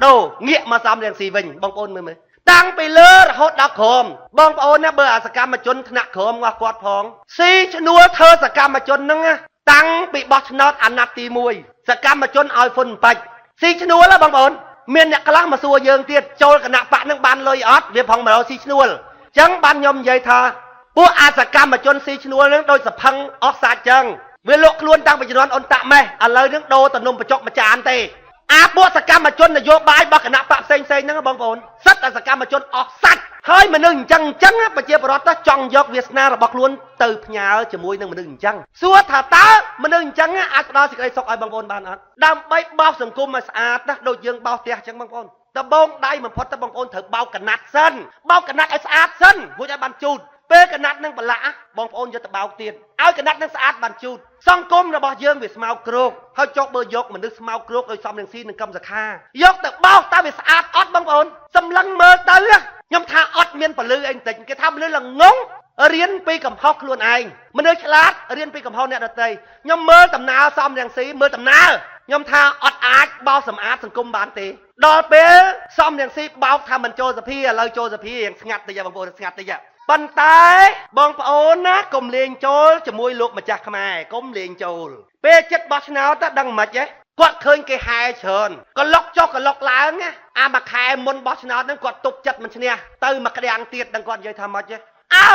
ដូរងាកមកសំរងស៊ីវិញបងប្អូនមើលមើលតាំងពីលើរហូតដល់ក្រោមបងប្អូនណាបើអាសកម្មជនថ្នាក់ក្រោមរបស់គាត់ផងស៊ីឈ្នួលធ្វើសកម្មជនហ្នឹងណាតាំងពីបោះឆ្នោតអាណត្តិទី1សកម្មជនឲ្យហ្វុនបាច់ស៊ីឈ្នួលហ៎បងប្អូនមានអ្នកខ្លះមកសួរយើងទៀតចូលគណៈបកហ្នឹងបានលុយអត់វាផងមករកស៊ីឈ្នួលអញ្ចឹងបានខ្ញុំនិយាយថាពួកអាសកម្មជនស៊ីឈ្នួលហ្នឹងដូចសផឹងអស់សាច់ចឹងវាលក់ខ្លួនតាំងពីជំនាន់អ៊ុនតាក់ម៉េះឥឡូវហ្នឹងដូរទៅនំបញ្ចុកមួយចានទេអាពួកសកម្មជននយោបាយរបស់គណៈបកផ្សេងផ្សេងហ្នឹងបងប្អូនសិតតែសកម្មជនអស់សាច់ហើយមនុស្សអញ្ចឹងអញ្ចឹងប្រជាពលរដ្ឋចង់យកវាសនារបស់ខ្លួនទៅផ្ញើជាមួយនឹងមនុស្សអញ្ចឹងសួរថាតើមនុស្សអញ្ចឹងអាចផ្ដល់សេចក្តីសុខឲ្យបងប្អូនបានអត់ដើម្បីបោសសង្គមឲ្យស្អាតណាដូចយើងបោសផ្ទះអញ្ចឹងបងប្អូនដំបងដៃបំផុតទៅបងប្អូនត្រូវបោកកណាត់សិនបោកកណាត់ឲ្យស្អាតសិនរួចឲ្យបានជូតពេលកណាត់នឹងប្រឡាក់បងប្អូនយកទៅបោកទៀតឲ្យកណាត់នឹងស្អាតបានជូតសង្គមរបស់យើងវាស្មៅគ្រោកហើយចុះបើយកមនុស្សស្មៅគ្រោកដោយសំរងស៊ីនិងកឹមសុខាយកទៅបោសតើវាស្អាតអត់បងប្អូនសម្លឹងមើលទៅខ្ញុំថាអត់មានពលឺអីបន្តិចគេថាមនុស្សល្ងងរៀនពីកំហុសខ្លួនឯងមនុស្សឆ្លាតរៀនពីកំហុសអ្នកដទៃខ្ញុំមើលដំណើរសំរងស៊ីមើលដំណើរខ្ញុំថាអត់អាចបោសសម្អាតសង្គមបានទេដល់ពេលសំរងស៊ីបោកថាមិនចូលសភាឥឡូវចូលសភារៀងស្ងាត់តិចបងប្អូនស្ងាត់តិចប៉ុន្តែបងប្អូនណាកុំលេងចូលជាមួយលោកម្ចាស់ខ្មែរកុំលេងចូលពេលចិត្តបោះឆ្នោតទៅដឹងមិនហ៎គាត់ឃើញគេហែច្រើនក៏លុកចុះក៏លុកឡើងណាអាមួយខែមុនបោះឆ្នោតហ្នឹងគាត់ទប់ចិត្តមិនឈ្នះទៅមកក្តាំងទៀតដឹងគាត់និយាយថាម៉េចហ៎អើ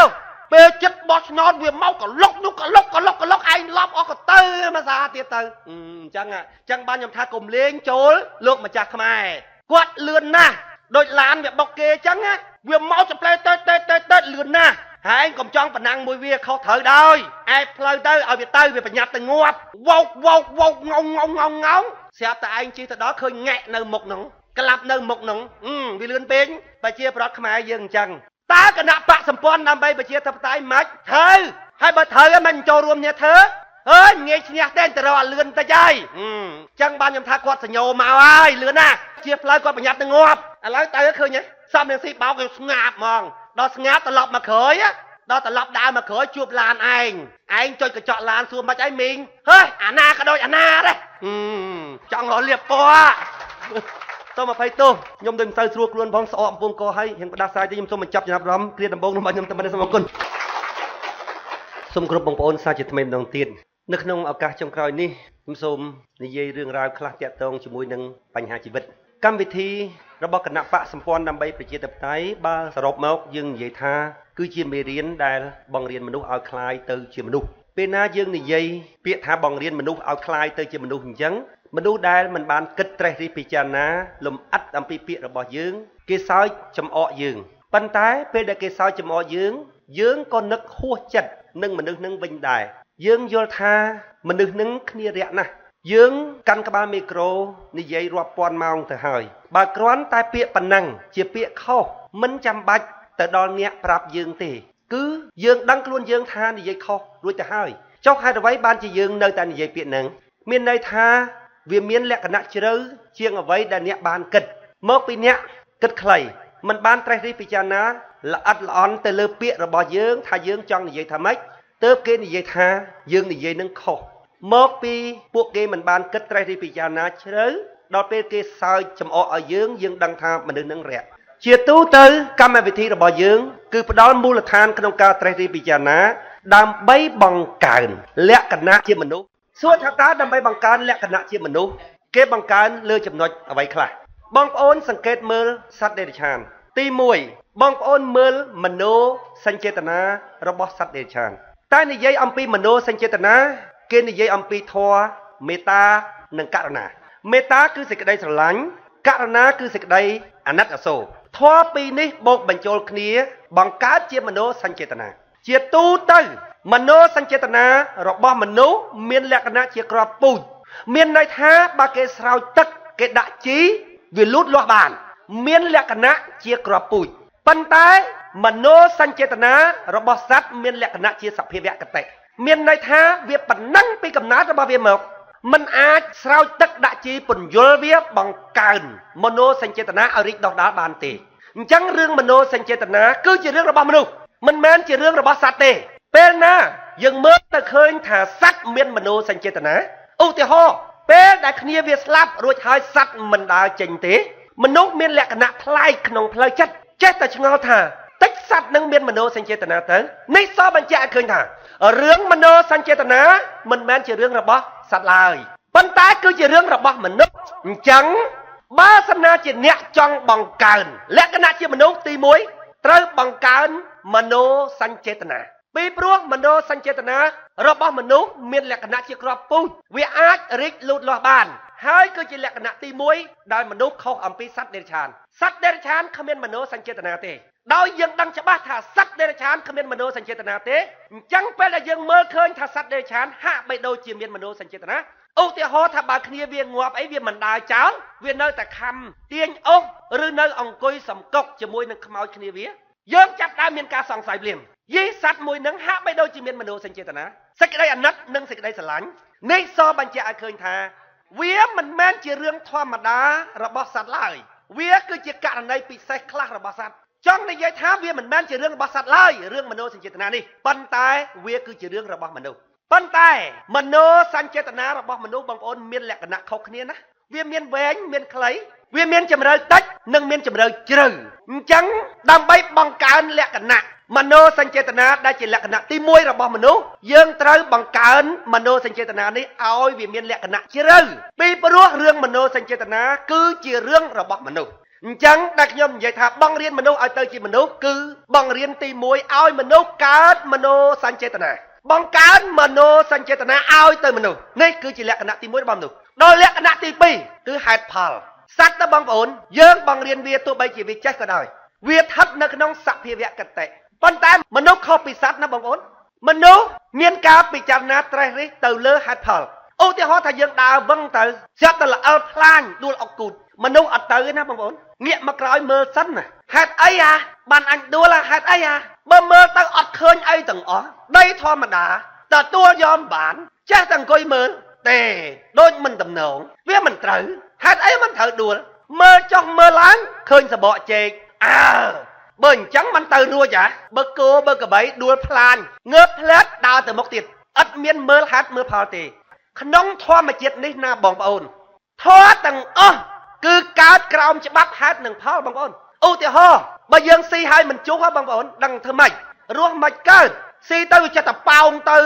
ពេលចិត្តបោះឆ្នោតវាមកក៏លុកនោះក៏លុកក៏លុកក៏លុកឯងឡប់អស់ក៏ទៅមួយសាទៀតទៅអញ្ចឹងអញ្ចឹងបានខ្ញុំថាកុំលេងចូលលោកម្ចាស់ខ្មែរគាត់លឿនណាស់ដូចឡានវាបុកគេអញ្ចឹងណាវាមកចផ្លែទៅទៅទៅទៅលឿនណាស់ហើយកុំចង់ប៉ុណ្ណឹងមួយវាខុសត្រូវដោយអែបផ្លូវទៅឲ្យវាទៅវាប្រញាប់ទៅងាប់វោកវោកវោកងងងងងងងស្រាប់តែឯងជិះទៅដល់ឃើញងាក់នៅមុខហ្នឹងក្លាប់នៅមុខហ្នឹងវាលឿនពេកប្រជាប្រដ្ឋខ្មែរយើងអញ្ចឹងតើគណៈបកសម្ព័ន្ធដើម្បីប្រជាធិបតេយ្យមិនត្រូវហើយបើត្រូវមិនចូលរួមគ្នាធ្វើអើយងាយឈ្នះទេទៅរកអាលឿនតិចហើយអញ្ចឹងបានខ្ញុំថាគាត់សញ្ញោមកហើយលឿនណាស់ជាផ្លូវគាត់ប្រញាប់ទៅងាប់ឥឡូវទៅឃើញទេសំរងស៊ីបោកគេស្ងាប់ហ្មងដល់ស្ងាប់ត្រឡប់មកក្រោយដល់ត្រឡប់ដើរមកក្រោយជួបឡានឯងឯងចុចកញ្ចក់ឡានសួរមិនអីមីងហេអាណាក៏ដូចអាណាដែរចង់រកលៀបពណ៌សូមអភ័យទោសខ្ញុំដូចមិនសូវស្រួលខ្លួនផងស្អកអំពងកហើយរៀងផ្ដាសាយទេខ្ញុំសូមបញ្ចប់ចំណាប់អារម្មណ៍គ្រាដំបូងរបស់ខ្ញុំតែប៉ុណ្្នេះសូមអរគុណសូមគោរពបងប្អូនសាជាថ្មីម្ដងទៀតនៅក្នុងឱកាសចុងក្រោយនេះខ្ញុំសូមនិយាយរឿងរ៉ាវខ្លះទាក់ទងជាមួយនឹងបញ្ហាជីវិតកម្មវិធីរបស់គណៈបកសម្ព័ន្ធដើម្បីប្រជាធិបតេយ្យបើសរុបមកយើងនិយាយថាគឺជាមេរៀនដែលបង្រៀនមនុស្សឲ្យក្លាយទៅជាមនុស្សពេលណាយើងនិយាយពាក្យថាបង្រៀនមនុស្សឲ្យក្លាយទៅជាមនុស្សអញ្ចឹងមនុស្សដែលមិនបានគិតត្រេះរិះពិចារណាលំអិតអំពីពាក្យរបស់យើងគេសើចចំអកយើងប៉ុន្តែពេលដែលគេសើចចំអកយើងយើងក៏នឹកហួសចិត្តនឹងមនុស្សនឹងវិញដែរយើងយល់ថាមនុស្សនឹងគ្នារយៈណាស់យើងកាន់ក្បាលមីក្រូនិយាយរាប់ពាន់ម៉ោងទៅហើយបើគ្រាន់តែពាក្យប៉ុណ្ណឹងជាពាក្យខុសមិនចាំបាច់ទៅដល់អ្នកប្រាប់យើងទេគឺយើងដឹងខ្លួនយើងថានិយាយខុសរួចទៅហើយចុះហេតុអ្វីបានជាយើងនៅតែនិយាយពាក្យហ្នឹងមានន័យថាវាមានលក្ខណៈជ្រៅជាងអ្វីដែលអ្នកបានគិតមកពីអ្នកគិតខ្លីមិនបានត្រេះរិះពិចារណាល្អិតល្អន់ទៅលើពាក្យរបស់យើងថាយើងចង់និយាយថាម៉េចទើបគេនិយាយថាយើងនិយាយនឹងខុសមកពីពួកគេមិនបានគិតត្រេះរិះពិចារណាជ្រៅដល់ពេលគេសើចចំអកឲ្យយើងយើងដឹងថាមនុស្សនឹងរាក់ជាទូទៅកម្មវិធីរបស់យើងគឺផ្ដល់មូលដ្ឋានក្នុងការត្រេះរិះពិចារណាដើម្បីបង្កើនលក្ខណៈជាមនុស្សសួរថាតើដើម្បីបង្កើនលក្ខណៈជាមនុស្សគេបង្កើនលើចំណុចអ្វីខ្លះបងប្អូនសង្កេតមើលសត្វតិរច្ឆានទី1បងប្អូនមើលមโนសញ្ចេតនារបស់សត្វតិរច្ឆានតែនិយាយអំពីមโนសញ្ចេតនាគេនិយាយអំពីធម៌មេត្តានិងករុណាមេត្តាគឺសេចក្តីស្រឡាញ់ករុណាគឺសេចក្តីអាណិតអាសូរធម៌ពីរនេះបូកបញ្ចូលគ្នាបង្កើតជាមโนសញ្ចេតនាជាទូទៅមโนសញ្ចេតនារបស់មនុស្សមានលក្ខណៈជាក្របពូជមានន័យថាបើគេស្រោចទឹកគេដាក់ជីវាលូតលាស់បានមានលក្ខណៈជាក្របពូជប៉ុន្តែមโนសញ្ចេតនារបស់សត្វមានលក្ខណៈជាសភាវគតិមានន័យថាវាប៉ុណ្ណឹងពីកំណើតរបស់វាមកមិនអាចស្រោចទឹកដាក់ជីពន្យល់វាបង្កើនមโนសញ្ចេតនាឲ្យរីកដុះដាលបានទេអញ្ចឹងរឿងមโนសញ្ចេតនាគឺជារឿងរបស់មនុស្សមិនមែនជារឿងរបស់សត្វទេពេលណាយើងមើលទៅឃើញថាសត្វមានមโนសញ្ចេតនាឧទាហរណ៍ពេលដែលគ្នាវាស្លាប់រួចហើយសត្វមិនដើរចេញទេ មនុស្សមានលក្ខណៈប្លែកក្នុងផ្លូវចិត្តចេះតែឆ្ងល់ថាតិចសត្វនឹងមានមโนសញ្ចេតនាទៅនេះសបញ្ជាក់ឲ្យឃើញថារឿងមโนសញ្ចេតនាមិនមែនជារឿងរបស់សត្វឡើយប៉ុន្តែគឺជារឿងរបស់មនុស្សអញ្ចឹងបើសិនណាជាអ្នកចង់បង្កើនលក្ខណៈជាមនុស្សទី1ត្រូវបង្កើនមโนសញ្ចេតនាពីព្រោះមโนសញ្ចេតនារបស់មនុស្សមានលក្ខណៈជាក្របពូជវាអាចរីកលូតលាស់បានហើយគឺជាលក្ខណៈទី1ដែលមនុស្សខុសអំពីសត្វតិរច្ឆានសត្វតិរច្ឆានគ្មានមโนសញ្ចេតនាទេដោយយើងដឹងច្បាស់ថាសត្វតិរច្ឆានគ្មានមโนសញ្ចេតនាទេអញ្ចឹងពេលដែលយើងមើលឃើញថាសត្វតិរច្ឆានហាក់បីដូចជាមានមโนសញ្ចេតនាឧទាហរណ៍ថាបើគ្នាវាងាប់អីវាមិនដើរចោលវានៅតែខំទាញអុសឬនៅអង្គុយសំកុកជាមួយនឹងខ្មោចគ្នាវាយើងចាប់ដើមមានការសង្ស័យភ្លាមយីសត្វមួយនឹងហាក់បីដូចជាមានមโนសញ្ចេតនាសេចក្តីអាណិតនិងសេចក្តីស្រឡាញ់នេះសបញ្ជាក់ឲ្យឃើញថាវាមិនមែនជារឿងធម្មតារបស់សត្វឡើយវាគឺជាករណីពិសេសខ្លះរបស់សត្វចង់និយាយថាវាមិនមែនជារឿងរបស់សត្វឡើយរឿងមโนសញ្ចេតនានេះប៉ុន្តែវាគឺជារឿងរបស់មនុស្សប៉ុន្តែមโนសញ្ចេតនារបស់មនុស្សបងប្អូនមានលក្ខណៈខុសគ្នាណាវាមានវែងមានខ្លីវាមានជម្រៅតិចនិងមានជម្រៅជ្រៅអញ្ចឹងដើម្បីបង្កើនលក្ខណៈមโนសញ្ចេតនាដែលជាលក្ខណៈទី1របស់មនុស្សយើងត្រូវបង្កើនមโนសញ្ចេតនានេះឲ្យវាមានលក្ខណៈជ្រៅពីព្រោះរឿងមโนសញ្ចេតនាគឺជារឿងរបស់មនុស្សអញ្ចឹងដែលខ្ញុំនិយាយថាបង្រៀនមនុស្សឲ្យទៅជាមនុស្សគឺបង្រៀនទី1ឲ្យមនុស្សកើតមโนសញ្ចេតនាបង្កើនមโนសញ្ចេតនាឲ្យទៅមនុស្សនេះគឺជាលក្ខណៈទី1របស់មនុស្សដល់លក្ខណៈទី2គឺហេតុផលសត្វទៅបងប្អូនយើងបង្រៀនវាទោះបីជាវាចេះក៏ដោយវាស្ថិតនៅក្នុងសភាវគតិប៉ុន្តែមនុស្សខុសពីសត្វណាបងប្អូនមនុស្សមានការពិចារណាត្រេះរិះទៅលើហេតុផលឧទាហរណ៍ថាយើងដើរវឹងទៅស្រាប់តែល្អិលផ្លាញដួលអុកគូតមនុស្សអត់ទៅទេណាបងប្អូនងាកមកក្រោយមើលសិនណាហេតុអីអាបានអញដួលហេតុអីអាបើមើលទៅអត់ឃើញអីទាំងអស់ដីធម្មតាទទួលយកមិនបានចេះតែអង្គុយមើលទេដូចមិនតំណងវាមិនត្រូវហេតុអីមិនត្រូវដួលមើលចុះមើលឡើងឃើញសបកចេកអើបើអញ្ចឹងមិនទៅរួចហ៎បើគោបើកបីដួលផ្លាញងើបផ្លែតដើរទៅមុខទៀតអត់មានមើលហេតុមើលផលទេក្នុងធម្មជាតិនេះណាបងប្អូនធម៌ទាំងអស់គឺកើតក្រោមច្បាប់ហេតុនិងផលបងប្អូនឧទាហរណ៍បើយើងស៊ីហើយមិនជុះហ៎បងប្អូនដឹងធ្វើម៉េចរស់មិនកើតស៊ីទៅវាចិត្តតែប៉ោងទៅ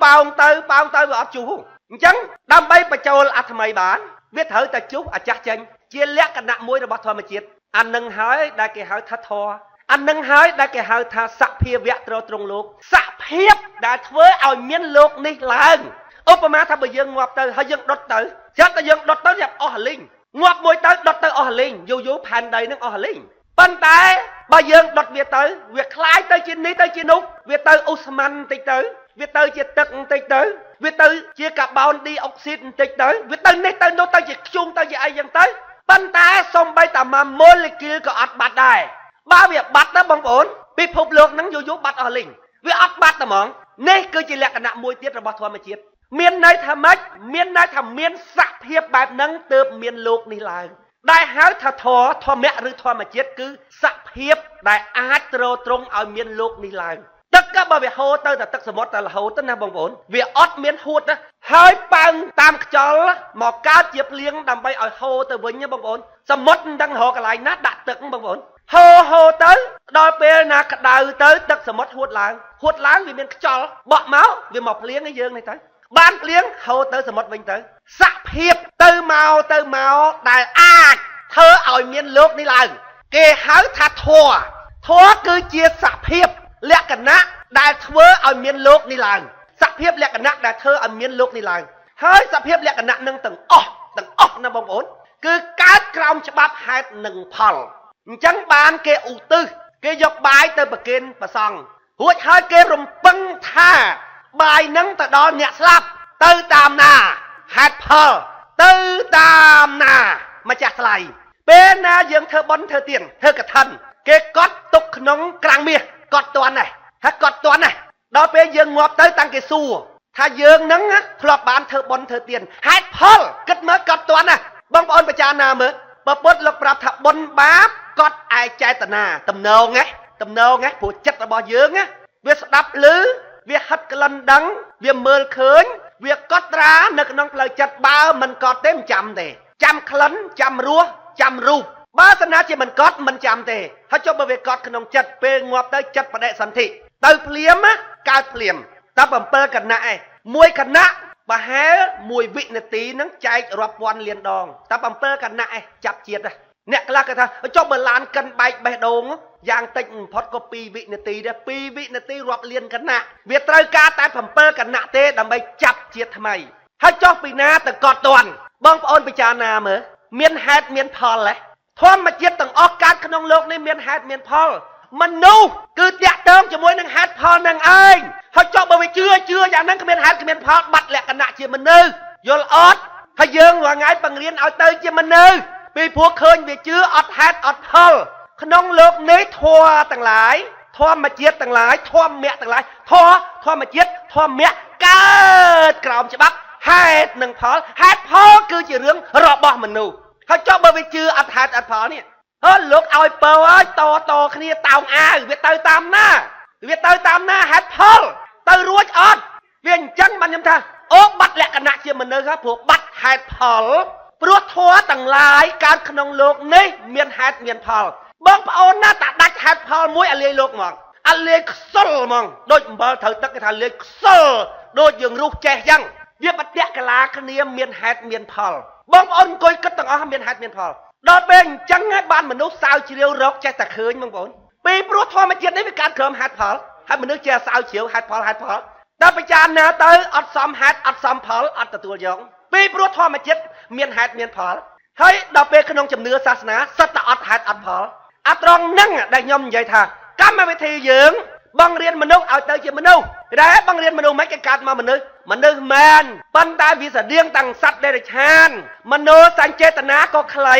ប៉ោងទៅប៉ោងទៅវាអត់ជុះអញ្ចឹងដើម្បីបញ្ចូលអាថ្មីបានវាត្រូវតែជុះអាចាស់ចេញជាលក្ខណៈមួយរបស់ធម្មជាតិអានឹងហើយដែលគេហៅថាធម៌អានឹងហើយដែលគេហៅថាសភាវៈត្រត្រង់លោកសភាពដែលធ្វើឲ្យមានលោកនេះឡើងឧបមាថាបើយើងងាប់ទៅហើយយើងដុតទៅស្រាប់តែយើងដុតទៅយ៉ាប់អស់លីងងាប់មួយទៅដុតទៅអស់លីងយូរយូរផែនដីនឹងអស់លីងប៉ុន្តែបើយើងដុតវាទៅវាคล้ายទៅជានេះទៅជានោះវាទៅឧស្ម័នបន្តិចទៅវាទៅជាទឹកបន្តិចទៅវាទៅជាកាបូនឌីអុកស៊ីតបន្តិចទៅវាទៅនេះទៅនោះទៅជាខ្ជុំទៅជាអីយ៉ាងទៅប៉ុន្តែសំបីតាមួយម៉ូលេគុលក៏អត់បាត់ដែរបើវាបាត់ទៅបងប្អូនពិភពលោកហ្នឹងយូរយូរបាត់អស់លីងវាអត់បាត់តែហ្មងនេះគឺជាលក្ខណៈមួយទៀតរបស់ធម្មជាតិមានន័យថាម៉េចមានន័យថាមានសភាពបែបហ្នឹងទើបមានលោកនេះឡើងដែលហៅថាធម៌ធម្មៈឬធម្មជាតិគឺសភាពដែលអាចទ្រទ្រង់ឲ្យមានលោកនេះឡើងទឹកក៏បើវាហូរទៅតែទឹកសមុទ្រតែរហូតទៅណាបងប្អូនវាអត់មានហួតណាហើយប៉ើងតាមខ្យល់មកកើតជាភ្លៀងដើម្បីឲ្យហូរទៅវិញណាបងប្អូនសមុទ្រមិនដឹងរកកន្លែងណាដាក់ទឹកបងប្អូនហូរហូរទៅដល់ពេលណាក្តៅទៅទឹកសមុទ្រហួតឡើងហួតឡើងវាមានខ្យល់បក់មកវាមកភ្លៀងឲ្យយើងនេះទៅបានភ្លៀងហូរទៅសមុទ្រវិញទៅសភាពទៅមកទៅមកដែលអាចធ្វើឲ្យមានលោកនេះឡើងគេហៅថាធម៌ធម៌គឺជាសភាពលក្ខណៈដែលធ្វើឲ្យមានលោកនេះឡើងសភាពលក្ខណៈដែលធ្វើឲ្យមានលោកនេះឡើងហើយសភាពលក្ខណៈនឹងទាំងអស់ទាំងអស់ណាបងប្អូនគឺកើតក្រោមច្បាប់ហេតុនិងផលអញ្ចឹងបានគេឧទ្ទិសគេយកបាយទៅប្រគេនព្រះសង្ឃរួចហើយគេរំពឹងថាបាយនឹងទៅដល់អ្នកស្លាប់ទៅតាមណាហេតុផលទៅតាមណាម្ចាស់ថ្លៃពេលណាយើងធ្វើបុណ្យធ្វើទានធ្វើកឋិនគេកត់ទុកក្នុងក្រាំងមាសកត់តន់ណាហើយកត់តន់ណាដល់ពេលយើងងាប់ទៅតាំងគេសួរថាយើងនឹងធ្លាប់បានធ្វើបុណ្យធ្វើទានហេតុផលគិតមើលកត់តន់ណាបងប្អូនពិចារណាមើលបើពុទ្ធលោកប្រាប់ថាបុណ្យបាបកត់ឯចេតនាតំណងណាតំណងណាព្រោះចិត្តរបស់យើងណាវាស្ដាប់ឮវាហិតក្លិនដឹងវាមើលឃើញវាកត់ត្រានៅក្នុងផ្លូវចិត្តបើមិនកត់ទេមិនចាំទេចាំក្លិនចាំរសចាំរូប បើសិនណាជាមិនកត់មិនចាំទេហើយចុះបើវាកត់ក្នុងចិត្តពេលងាប់ទៅចិត្តបដិសន្ធិទៅភ្លាមណាកើតភ្លាមតែ7គណៈឯងមួយគណៈប្រហែល1វិនាទីហ្នឹងចែករាប់ពាន់លានដងតែ7គណៈឯងចាប់ជាតិណាអ្នកខ្លះគេថាចុះបើឡានកិនបែកបេះដូងយ៉ាងតិចបំផុតក៏2វិនាទីដែរ2វិនាទីរាប់លានគណៈវាត្រូវការតែ7គណៈទេដើម្បីចាប់ជាតិថ្មីហើយចុះពីណាទៅកត់តាន់បងប្អូនពិចារណាមើលមានហេតុមានផលទេធម្មជាតិទាំងអស់កើតក្នុងលោកនេះមានហេតុមានផលមនុស្សគឺតាក់ទងជាមួយនឹងហេតុផលនឹងឯងហើយចុះបើវាជឿយ៉ាងហ្នឹងគ្មានហេតុគ្មានផលបាត់លក្ខណៈជាមនុស្សយល់អត់ហើយយើងរាល់ថ្ងៃបង្រៀនឲ្យទៅជាមនុស្សពីព្រោះឃើញវាជឿអត់ហេតុអត់ផលក្នុងលោកនេះធម៌ទាំងឡាយធម្មជាតិទាំងឡាយធម្មៈទាំងឡាយធម៌ធម្មជាតិធម្មៈកើតក្រោមច្បាប់ហេតុនិងផលហេតុផលគឺជារឿងរបស់មនុស្សហើយចុះបើវាជឿអត់ហេតុអត់ផលនេះហឺលោកឲ្យបើឲ្យតតគ្នាតោងអាវវាទៅតាមណាវាទៅតាមណាហេតុផលទៅរួចអត់វាអញ្ចឹងបានខ្ញុំថាអូបាត់លក្ខណៈជាមនុស្សហ่ะព្រោះបាត់ហេតុផលព្រោះធម៌ទាំងឡាយកើតក្នុងលោកនេះមានហេតុមានផលបងប្អូនណាតាដាច់ហេតុផលមួយអាលាយលោកហ្មងអាលាយខ្សុលហ្មងដូចអំបិលត្រូវទឹកគេថាលាយខ្សុលដូចយើងរុះចេះអញ្ចឹងវាបតិកលាគ្នាមានហេតុមានផលបងប្អូនអង្គុយគិតទាំងអស់មានហេតុមានផលដល់ពេលអញ្ចឹងហើយបានមនុស្សសាវជ្រាវរកចេះតែឃើញបងប្អូនពីព្រោះធម្មជាតិនេះវាកើតក្រោមហេតុផលហើយមនុស្សចេះសាវជ្រាវហេតុផលហេតុផលតែពិចារណាទៅអត់សមហេតុអត់សមផលអត់ទទួលយកពីព្រោះធម្មជាតិមានហេតុមានផលហើយដល់ពេលក្នុងជំនឿសាសនាសិតតែអត់ហេតុអត់ផលអាត្រង់ហ្នឹងដែលខ្ញុំនិយាយថាកម្មវិធីយើងបង្រៀនមនុស្សឲ្យទៅជាមនុស្សដែរបង្រៀនមនុស្សមិនគេកើតមកមនុស្សមនុស្សមែនប៉ុន្តែវាស្តៀងតាំងសត្វដេរឆានមនោសញ្ចេតនាក៏ខ្លី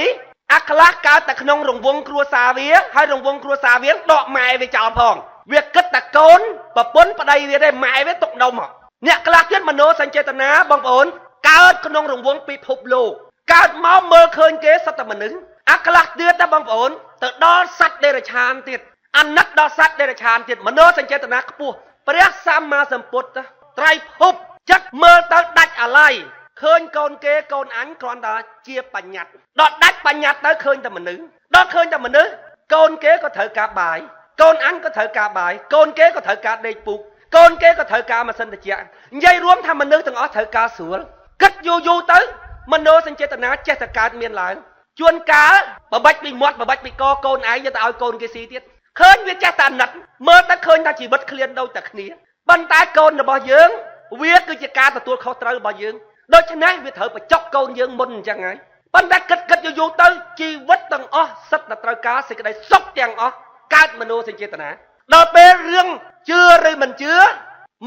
អាខ្លះកើតតែក្នុងរង្វង់គ្រួសារវាហើយរង្វង់គ្រួសារវាដកម៉ែវាចោលផងវាគិតតែកូនប្រពន្ធប្តីវាទេម៉ែវាទុកដុំអ្នកខ្លះទៀតមនោសញ្ចេតនាបងប្អូនកើតក្នុងរង្វង់ពិភពលោកកើតមកមើលឃើញគេសត្វតែមនុស្សអាខ្លះទៀតណាបងប្អូនទៅដល់សត្វដេរឆានទៀតអាណិតដល់សត្វដេរឆានទៀតមនោសញ្ចេតនាខ្ពស់ព្រះសម្មាសម្ពុទ្ធត្រៃភពចិត្តមើលទៅដាច់អាល័យឃើញកូនគេកូនអញគ្រាន់តែជាបញ្ញត្តិដល់ដាច់បញ្ញត្តិទៅឃើញតែមនុស្សដល់ឃើញតែមនុស្សកូនគេក៏ត្រូវការបាយកូនអញក៏ត្រូវការបាយកូនគេក៏ត្រូវការដេកពូកកូនគេក៏ត្រូវការម៉ាស៊ីនត្រជាក់និយាយរួមថាមនុស្សទាំងអស់ត្រូវការស្រួលគិតយូរយូរទៅមនោសញ្ចេតនាចេះតែកើតមានឡើងជួនកាលបបាច់ពីមាត់បបាច់ពីកកូនឯងយកទៅឲ្យកូនគេស៊ីទៀតឃើញវាចេះតែអាណិតមើលទៅឃើញថាជីវិតឃ្លានដូចតែគ្នាប៉ុន្តែកូនរបស់យើងវាគឺជាការទទួលខុសត្រូវរបស់យើងដូច្នេះវាត្រូវបញ្ចុកកូនយើងមុនអញ្ចឹងហើយប៉ុន្តែគិតគិតយូរយូរទៅជីវិតទាំងអស់សិតតែត្រូវការសេចក្តីសុខទាំងអស់កើតមនោសញ្ចេតនាដល់ពេលរឿងជឿឬមិនជឿ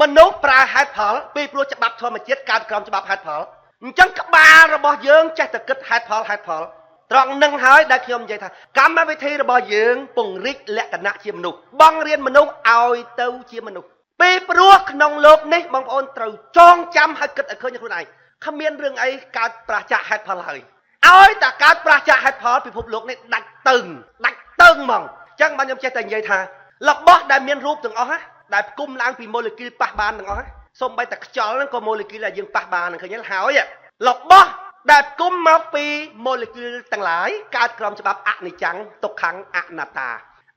មនុស្សប្រើហេតុផលពីព្រោះច្បាប់ធម្មជាតិកើតក្រោមច្បាប់ហេតុផលអញ្ចឹងក្បាលរបស់យើងចេះតែគិតហេតុផលហេតុផលត្រង់នឹងហើយដែលខ្ញុំនិយាយថាកម្មវិធីរបស់យើងពង្រីកលក្ខណៈជាមនុស្សបង្រៀនមនុស្សឲ្យទៅជាមនុស្សពីព្រោះក្នុងលោកនេះបងប្អូនត្រូវចងចាំឲ្យគិតឲ្យឃើញខ្លួនឯងគ្មានរឿងអីកើតប្រឆាចហេតុផលហើយឲ្យតែកើតប្រឆាចហេតុផលពិភពលោកនេះដាច់តឹងដាច់តឹងហ្មងអញ្ចឹងបានខ្ញុំចេះតែនិយាយថារបស់ដែលមានរូបទាំងអស់ដែលផ្គុំឡើងពីម៉ូលេគុលប៉ះបានទាំងអស់សូម្បីតែខ្យល់ហ្នឹងក៏ម៉ូលេគុលដែលយើងប៉ះបានហ្នឹងឃើញទេហើយរបស់ដែលផ្គុំមកពីម៉ូលេគុលទាំងឡាយកើតក្រោមច្បាប់អនិច្ចំទុក្ខំអនត្តា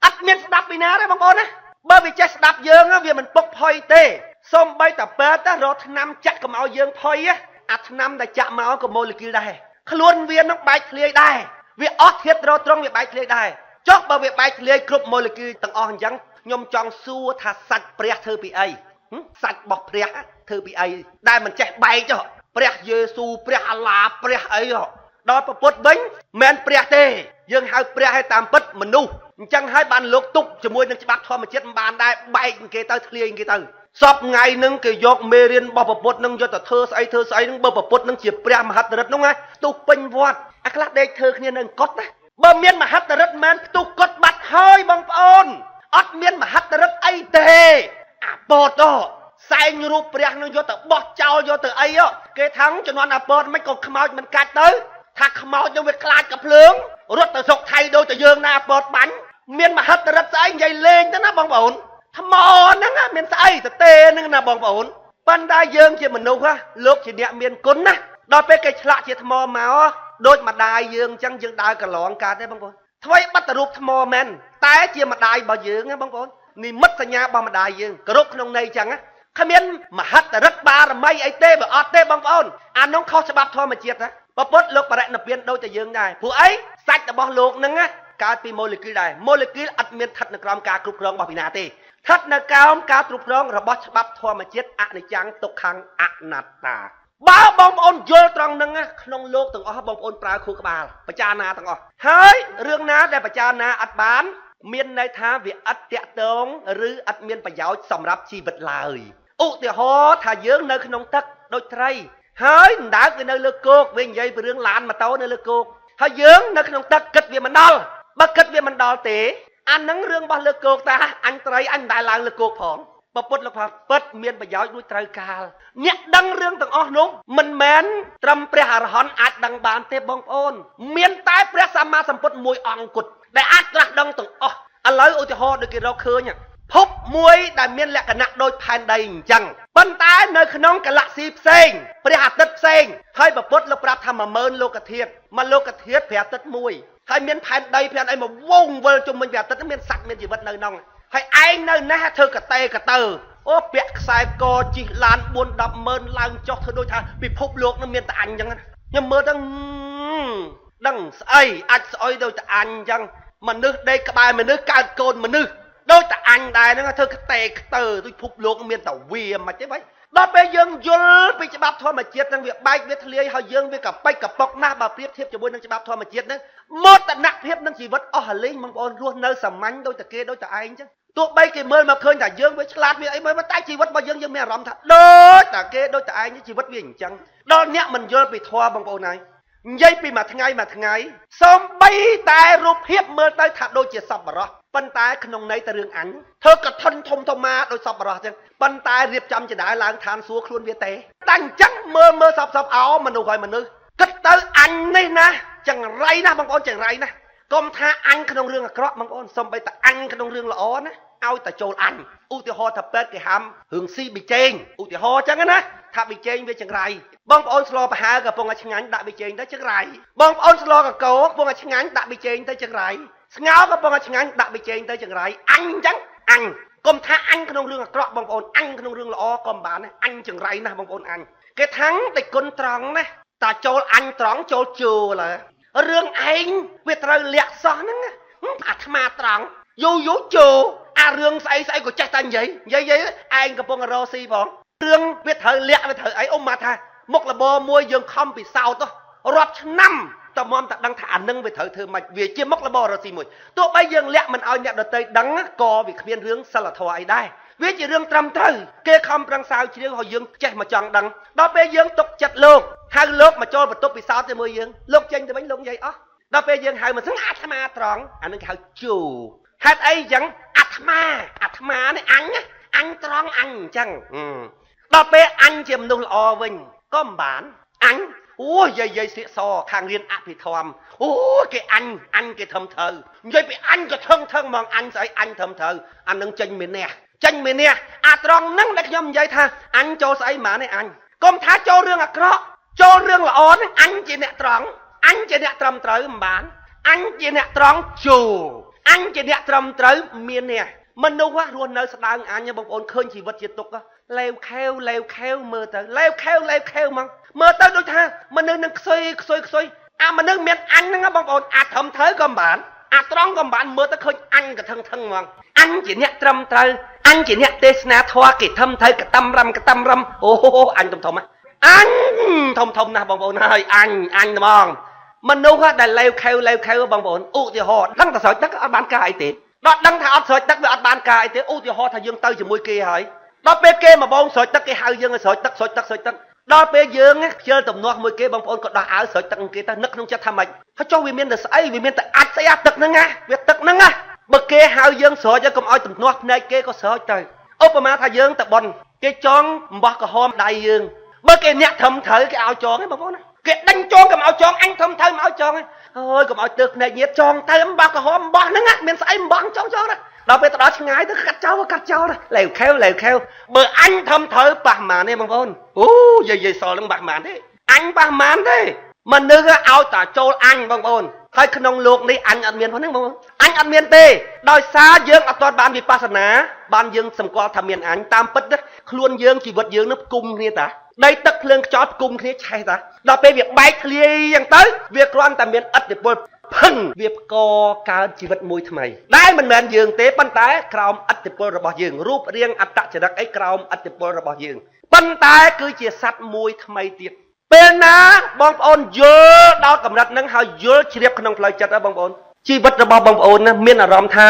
អត់មានស្ដាប់ពីណាទេបងប្អូនណាបើវាចេះស្ដាប់យើងវាមិនពុកផុយទេសូម្បីតែពេទ្យរកថ្នាំចាក់កុំឲ្យយើងផុយអាថ្នាំដែលចាក់មកក៏ម៉ូលេគុលដែរខ្លួនវានឹងបែកធ្លាយដែរវាអស់ធាតុត្រង់វាបែកធ្លាយដែរចុះបើវាបែកធ្លាយគ្រប់ម៉ូលេគុលទាំងអស់អញ្ចឹងខ្ញុំចង់សួរថាសាច់ព្រះធ្វើពីអីសាច់របស់ព្រះធ្វើពីអីដែលមិនចេះបែកចុះព្រះយេស៊ូព្រះអាឡាព្រះអីដល់ពុទ្ធវិញមិនព្រះទេយើងហៅព្រះឲ្យតាមពិតមនុស្សអញ្ចឹងហើយបានលោកទុកជាមួយនឹងច្បាប់ធម្មជាតិមិនបានដែរបែកគេទៅធ្លាយគេទៅសពថ្ងៃនឹងគេយកមេរៀនរបស់ពុទ្ធនឹងយកទៅធ្វើស្អីធ្វើស្អីនឹងបើពុទ្ធនឹងជាព្រះមហិទ្ធិឫទ្ធិនោះណាផ្ទុះពេញវត្តអាខ្លះដេកធ្វើគ្នានៅកុដណាបើមានមហិទ្ធិឫទ្ធិមិនផ្ទុះកុដបាត់ហើយបងប្អូនអត់មានមហិទ្ធិឫទ្ធិអីទេអាពតសែងរូបព្រះនឹងយកទៅបោះចោលយកទៅអីគេថាជំនាន់អាពតមិនក៏ខ្មោចមិនកាច់ទៅថាខ្មោចនឹងវាខ្លាចកាភ្លើងរត់ទៅស្រុកថៃដូចតែយើងណាអាពតបាញ់មានមហិទ្ធិឫទ្ធិស្អីនិយាយលេងទៅណាបងប្អូនថ្មហ្នឹងមានស្អីទៅទេហ្នឹងណាបងប្អូនប៉ុន្តែយើងជាមនុស្សលោកជាអ្នកមានគុណណាដល់ពេលគេឆ្លាក់ជាថ្មមកដូចម្ដាយយើងអញ្ចឹងយើងដើរកន្លងកើតទេបងប្អូន ថ្មីបត្តរូបថ្មមែនតែជាម្ដាយរបស់យើងណាបងប្អូននិមិត្តសញ្ញារបស់ម្ដាយយើងគោរពក្នុងន័យចឹងណាគ្មានមហិទ្ធិឫទ្ធិបារមីអីទេបើអត់ទេបងប្អូនអានោះខុសច្បាប់ធម្មជាតិណាពពុទ្ធលោកបរិនិព្វានដូចតែយើងដែរព្រោះអីសាច់របស់លោកហ្នឹងណាកើតពីម៉ូលេគុលដែរម៉ូលេគុលអត់មានស្ថិតនៅក្រោមការគ្រប់គ្រងរបស់ពីណាទេស្ថិតនៅក្រោមការគ្រប់គ្រងរបស់ច្បាប់ធម្មជាតិអនិច្ចំទុក្ខំអនត្តាបើបងប្អូនយល់ត្រង់ហ្នឹងណាក្នុងលោកទាំងអស់បងប្អូនប្រើខួរក្បាលបចារណាទាំងអស់ហើយរឿងណាដែលបចារណាអត់បានមានន័យថាវាអត់តាក់ទងឬអត់មានប្រយោជន៍សម្រាប់ជីវិតឡើយឧទាហរណ៍ថាយើងនៅក្នុងទឹកដូចត្រីហើយអណ្ដើកវានៅលើគោកវានិយាយពីរឿងឡានម៉ូតូនៅលើគោកហើយយើងនៅក្នុងទឹកគិតវាមិនដល់បើគិតវាមិនដល់ទេអានឹងរឿងរបស់លើគោកតាអញត្រីអញមិនដែលឡើងលើគោកផងពពុទ្ធលោកថាពិតមានប្រយោជន៍រួចត្រូវកាលអ្នកដឹងរឿងទាំងអស់នោះមិនមែនត្រឹមព្រះអរហន្តអាចដឹងបានទេបងប្អូនមានតែព្រះសម្មាសម្ពុទ្ធមួយអង្គគត់ដែលអាចត្រាស់ដឹងទាំងអស់ឥឡូវឧទាហរណ៍ដូចគេរកឃើញភពមួយដែលមានលក្ខណៈដូចផែនដីអញ្ចឹងប៉ុន្តែនៅក្នុងកាឡាក់ស៊ីផ្សេងព្រះអាទិត្យផ្សេងហើយពពុទ្ធលោកប្រាប់ថា10000លោកធាតុមួយលោកធាតុព្រះអាទិត្យមួយហើយមានផែនដីផែនអីមកវងវិលជុំវិញព្រះអាទិត្យមានសត្វមានជីវិតនៅក្នុងហើយឯងនៅណេះធ្វើកតេកតើអូពាក់ខ្សែកជិះឡាន4 10ម៉ឺនឡើងចុះធ្វើដូចថាពិភពលោកនឹងមានតែអញអញ្ចឹងខ្ញុំមើលទៅដឹងស្អីអាចស្អុយដូចតែអញអញ្ចឹងមនុស្សដេកក្បែរមនុស្សកើតកូនមនុស្សដូចតែអញដែរហ្នឹងធ្វើកតេកតើដូចពិភពលោកមានតែវាមិនទេបាច់ដល់ពេលយើងយល់ពីច្បាប់ធម្មជាតិហ្នឹងវាបែកវាធ្លាយហើយយើងវាកប៉ិចកប៉ុកណាស់បើប្រៀបធៀបជាមួយនឹងច្បាប់ធម្មជាតិហ្នឹងមោទនភាពនឹងជីវិតអស់រលីងបងប្អូនរស់នៅសាមញ្ញដូចតែគេដូចតែឯងចឹងទោះបីគេមើលមកឃើញថាយើងវាឆ្លាតវាអីមើលតែជីវិតរបស់យើងយើងមានអារម្មណ៍ថាដូចតែគេដូចតែឯងជីវិតវាអញ្ចឹងដល់អ្នកមិនយល់ពីធម៌បងប្អូនហើយនិយាយពីមួយថ្ងៃមួយថ្ងៃសំបីតែរូបភាពមើលទៅថាដូចជាសប្បុរសប៉ុន្តែក្នុងន័យតែរឿងអញធ្វើកថុនធំធំមកដូចសប្បុរសចឹងប៉ុន្តែរៀបចំចដាឡើងឋានសួគ៌ខ្លួនវាទេតែអញ្ចឹងមើលមើលសពសពអោមនុស្សហើយមនុស្សគិតទៅអញនេះណាចង្រៃណាស់បងប្អូនចង្រៃណាស់កុំថាអញក្នុងរឿងអាក្រក់បងប្អូនសំបីតែអញក្នុងរឿងល្អណាឲ្យតែចូលអញឧទាហរណ៍ថាពេទ្យគេហាមរឿងស៊ីប៊ីចេងឧទាហរណ៍ចឹងណាថាប៊ីចេងវាចង្រៃបងប្អូនស្លប្រហើកំពុងតែឆ្ងាញ់ដាក់ប៊ីចេងទៅចង្រៃបងប្អូនស្លកកោកំពុងតែឆ្ងាញ់ដាក់ប៊ីចេងទៅចង្រៃស្ងោកំពុងតែឆ្ងាញ់ដាក់ប៊ីចេងទៅចង្រៃអញចឹងអញកុំថាអញក្នុងរឿងអាក្រក់បងប្អូនអញក្នុងរឿងល្អក៏មិនបានដែរអញចង្រៃណាស់បងប្អូនអញគេថាំងតែគុណត្រង់ណាតាចូលអញត្រង់ចូលជោឡើរឿងឯងវាត្រូវលាក់សោះហ្នឹងអាត្មាត្រង់យូរយូរជោអារឿងស្អីស្អីក៏ចេះតែនិយាយនិយាយឯងកំពុងរកស៊ីផងរឿងវាត្រូវលាក់វាត្រូវអីអ៊ំមកថាមុខរបរមួយយើងខំពិសោធន៍រាប់ឆ្នាំតមតែដឹងថាអានឹងវាត្រូវធ្វើម៉េចវាជាមុខរបររកស៊ីមួយទោះបីយើងលាក់មិនឲ្យអ្នកដទៃដឹងក៏វាគ្មានរឿងសិលធម៌អីដែរវាជារឿងត្រឹមត្រូវគេខំប្រឹងសាវជ្រាវឲ្យយើងចេះមកចង់ដឹងដល់ពេលយើងទុកចិត្តលោកហៅលោកមកចូលបន្ទប់ពិសោធន៍ជាមួយយើងលោកចេញទៅវិញលោកនិយាយអស់ដល់ពេលយើងហៅមកសឹងអាត្មាត្រង់អានឹងគេហៅជោហេតុអីអញ្ចឹងអាត្មាអាត្មានេះអញអញត្រង់អញអញ្ចឹងដល់ពេលអញជាមនុស្សល្អវិញក៏មិនបានអញអូយាយយាយសៀកសខាងរៀនអភិធម្មអូគេអញអញគេធំត្រូវនិយាយពីអញក៏ថឹងថឹងហ្មងអញស្អីអញធំត្រូវអានឹងចេញមានះចេញមានះអាត្រង់ហ្នឹងដែលខ្ញុំនិយាយថាអញចូលស្អីហ្មងនេះអញកុំថាចូលរឿងអាក្រក់ចូលរឿងល្អហ្នឹងអញជាអ្នកត្រង់អញជាអ្នកត្រឹមត្រូវមិនបានអញជាអ្នកត្រង់ជោអញជាអ្នកត្រឹមត្រូវមានះមនុស្សរស់នៅស្ដើងអញបងប្អូនឃើញជីវិតជាទុក្ខលេវខេវលេវខេវមើលទៅលេវខេវលេវខេវហ្មងមើលទៅដូចថាមនុស្សនឹងខ្សុយខ្សុយខ្សុយអាមនុស្សមានអញហ្នឹងបងប្អូនអាត្រឹមត្រូវក៏មិនបានអាត្រង់ក៏មិនបានមើលទៅឃើញអញក៏ថឹងថឹងហ្មងអញជាអ្នកត្រឹមត្រូវអញជាអ្នកទេសនាធម៌គេធំត្រូវកតំរំកតំរំអូអញធំធំអញធំធំណាស់បងប្អូនហើយអញអញហ្មងមនុស្សដែលលេវខេវលេវខេវបងប្អូនឧទាហរណ៍ដឹងតែស្រោចទឹកអត់បានការអីទេដល់ដឹងថាអត់ស្រោចទឹកវាអត់បានការអីទេឧទាហរណ៍ថាយើងទៅជាមួយគេហើយដល់ពេលគេមកបងស្រោចទឹកគេហៅយើងឲ្យស្រោចទឹកស្រោចទឹកស្រោចទឹកដល់ពេលយើងខ្ជិលទំនាស់មួយគេបងប្អូនក៏ដោះអាវស្រោចទឹកគេទៅនឹកក្នុងចិត្តថាម៉េចហើយចុះវាមានតែស្អីវាមានតែអាចស្អីអាទឹកហ្នឹងណាវាទឹកហ្នឹងណាបើគេហៅយើងស្រោចឲ្យកុំឲ្យទំនាស់ភ្នែកគេក៏ស្រោចទៅឧបមាថាយើងទៅបន់គេចងអំបោះក្រហមដៃយើងបើគេអ្នកត្រឹមត្រូវគេឲ្យចងទេបងប្អូនណាគេដេញចងកុំឲ្យចងអញធំត្រូវមកឲ្យចងអើយកុំឲ្យទើសភ្នែកញាតចងទៅអំបោះក្រហមអំបោះហ្នឹងមានស្អីអំបោះចងចងណាដល់ពេលទៅដល់ឆ្ងាយទៅកាត់ចោលកាត់ចោលលេវខេវលេវខេវបើអញធំត្រូវប៉ះម៉ានទេបងប្អូនអូយាយយាយសល់ហ្នឹងប៉ះម៉ានទេអញប៉ះម៉ានទេ មនុស្សឲ្យតាចូលអញបងប្អូនហើយក្នុងលោកនេះអញអត់មានផងហ្នឹងបងប្អូនអញអត់មានទេដោយសារយើងអត់ទាន់បានវិបស្សនាបានយើងសម្គាល់ថាមានអញតាមពិតខ្លួនយើងជីវិតយើងនឹងផ្គុំគ្នាតាដីទឹកភ្លើងខ្យល់ផ្គុំគ្នាឆេះតាដល់ពេលវាបែកធ្លាយយ៉ាងទៅវាគ្រាន់តែមានឥទ្ធិពលភឹងវាផ្កកើតជីវិតមួយថ្មីដែលមិនមែនយើងទេប៉ុន្តែក្រោមឥទ្ធិពលរបស់យើងរូបរាងអត្តចរិតអីក្រោមឥទ្ធិពលរបស់យើងប៉ុន្តែគឺជាសត្វមួយថ្មីទៀតពេលណាបងប្អូនយល់ដល់កម្រិតហ្នឹងហើយយល់ជ្រាបក្នុងផ្លូវចិត្តហ៎បងប្អូនជីវិតរបស់បងប្អូនណាមានអារម្មណ៍ថា